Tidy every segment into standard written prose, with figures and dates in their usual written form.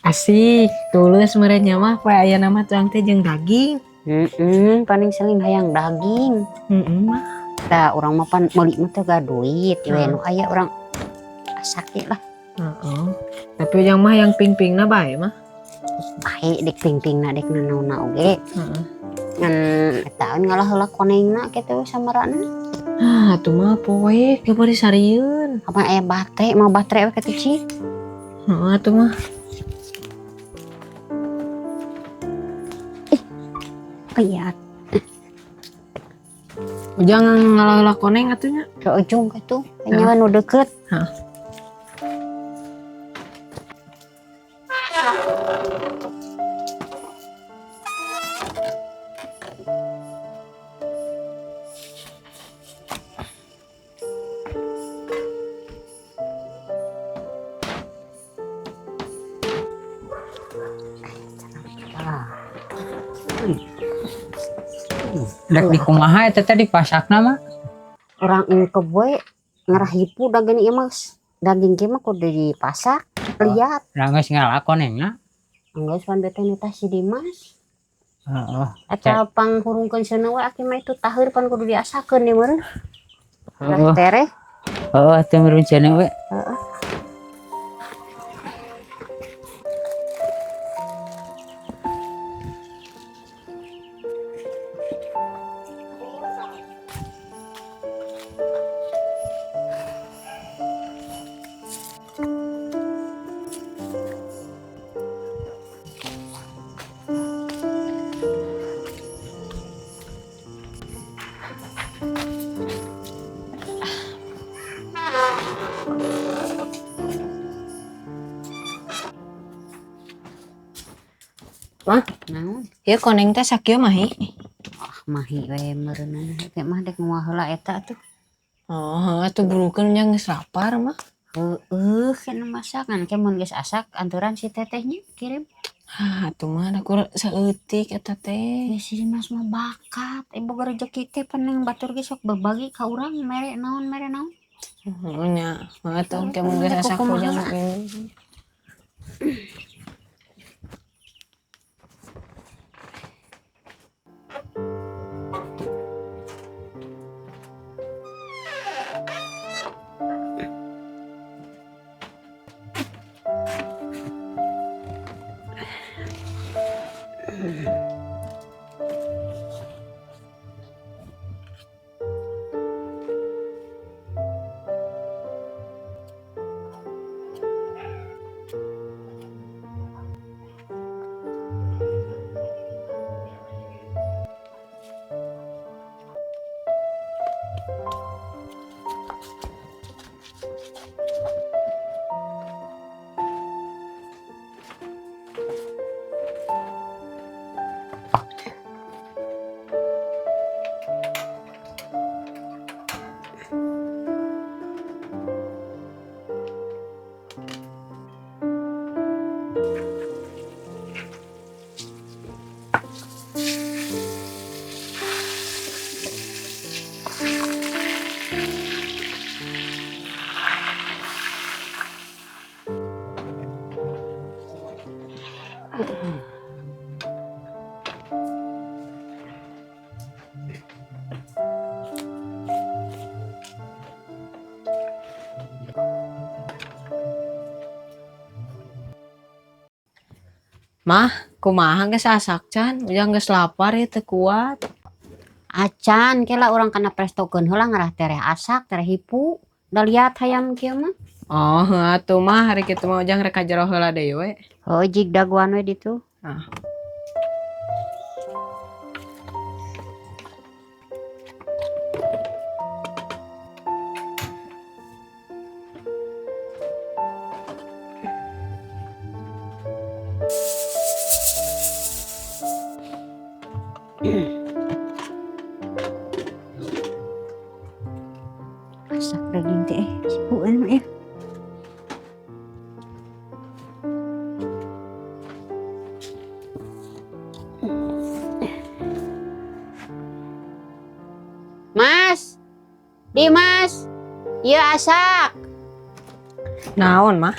Asik, tulus merenya mah poe aya nama tuang teh jeung daging. Heeh, paling sering hayang daging. Heeh mah. Tah urang mah pan meuli mah teu gaduh duit, we nu aya urang asak lah. Heeh. Tapi yang mah yang ping-pingna bae mah. Bae dek ping-pingna dek nanaonna oge. Heeh. Ngan eta ngalah heula konengna kitu samarana. Ah, atuh mah poe ge bari sarieun. Apa aya batre, mau batre we kitu cik. Heeh atuh mah. Lihat. Ujang ngalah-ngalah koneng atuh nya. Ke ujung kitu, nya nu deket. Heeh. Dek di kumaha eta teh dipasakna mah? Urang engkeb we ngarah hipu daging ieu mah, daging kieu mah kudu dipasak, liat. Lah geus ngalah konengna. Geus pan bete nitah si Dimas. Heeh. Eta panghurungkeun seuneu we aki mah itu taheur pan kudu diasakeun ieu meureun. Heeh. Tereh. Heeh, teu meureun seuneu we. Heeh. Mah, naon? Ieu koneng teh sakieu mahi. Ah, mahi we meureunana teh mah dek nguah heula eta tuh. Oh, atuh burukeun nya geus lapar mah. Heueuh, kana masakan ke mun geus asak anturan si tetehnya kirim. Ah, atuh mah da kur saeutik eta teh. Ya si Mas mah bakat, boga rezeki teh peneng batur ge sok berbagi ka urang mere naon mere naon. Heeh nya, atuh ke mun geus asak ujang ini. Mah, kumaha geus asak can? Ujang geus lapar ya teu kuat. Acan kela urang kana prestokeun heula ngarah tereh asak, tereh hipu. Da liat hayam kieu mah. Oh, heuh atuh mah hari kitu mah ujang rek ka jero heula deui we. Heuh, jig dagoan we ditu. Ah. Asak daging teh, sipuan mah ya. Mas, Dimas, ieu asak. Naon mah?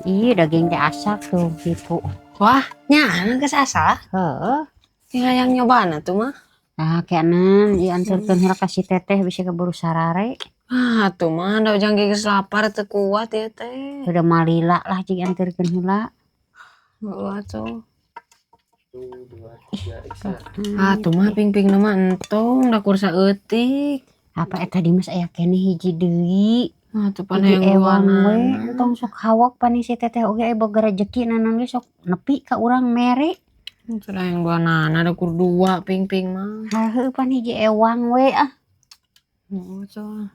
Iya daging teh asak tuh gitu. Wah, nya geus asak. Heeh. Tinggal yang nyobaan atuh mah. Nah, kenan ieu anterkeun heula ka si teteh bisa keburu sarare. Ah, atuh mah da ujang ge geus lapar teu kuat ieu teh. Udah malila lah cing anterkeun heula. Heeh atuh. Ah, tuh mah ping-ping mah entong da kur saeutik. Apa eta Dimas aya keneh hiji deui. Ah, tuh pan Hiji hayang ewang we duanana. entong sok hawak pan si teteh oge aya boga rejeki nanon ge sok nepi ka urang mere. Sudah yang duanana da kur dua ping-ping mah. Heuh pan hiji ewang we ah. Heeh tuh.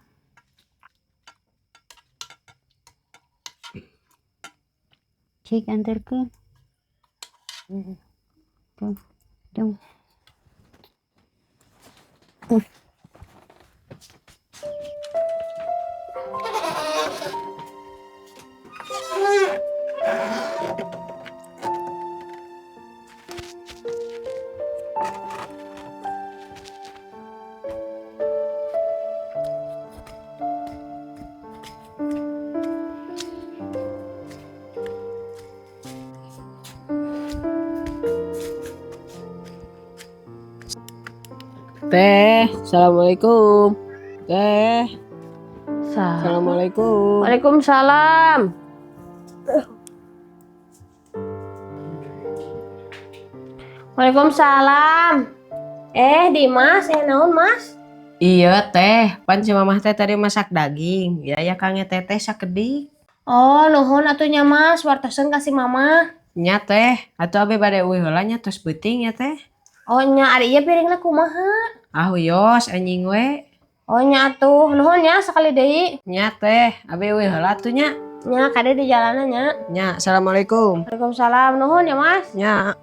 Cik anterkeun. Tuh. Tuh. Teh, assalamualaikum. Teh, assalamualaikum. Waalaikumsalam. Waalaikumsalam. Dimas, naon, Mas? Iya teh, pan si mamah teh tadi masak daging. Ya ya kang teteh sakedik. Oh, nuhun atuh nya, Mas, wartoseun ka si mama. Nya teh, atuh abe bade eueuh heula nya tos beuting ya teh. Oh, nya ari ieu piringna kumaha? Ah wios anjing we. Oh, nya atuh, nuhun nya sakali deui. Nya teh, abe eueuh heula atuh nya. Nya kade di jalanan nya. Nya, assalamualaikum. Waalaikumsalam, nuhun ya, Mas. Nya.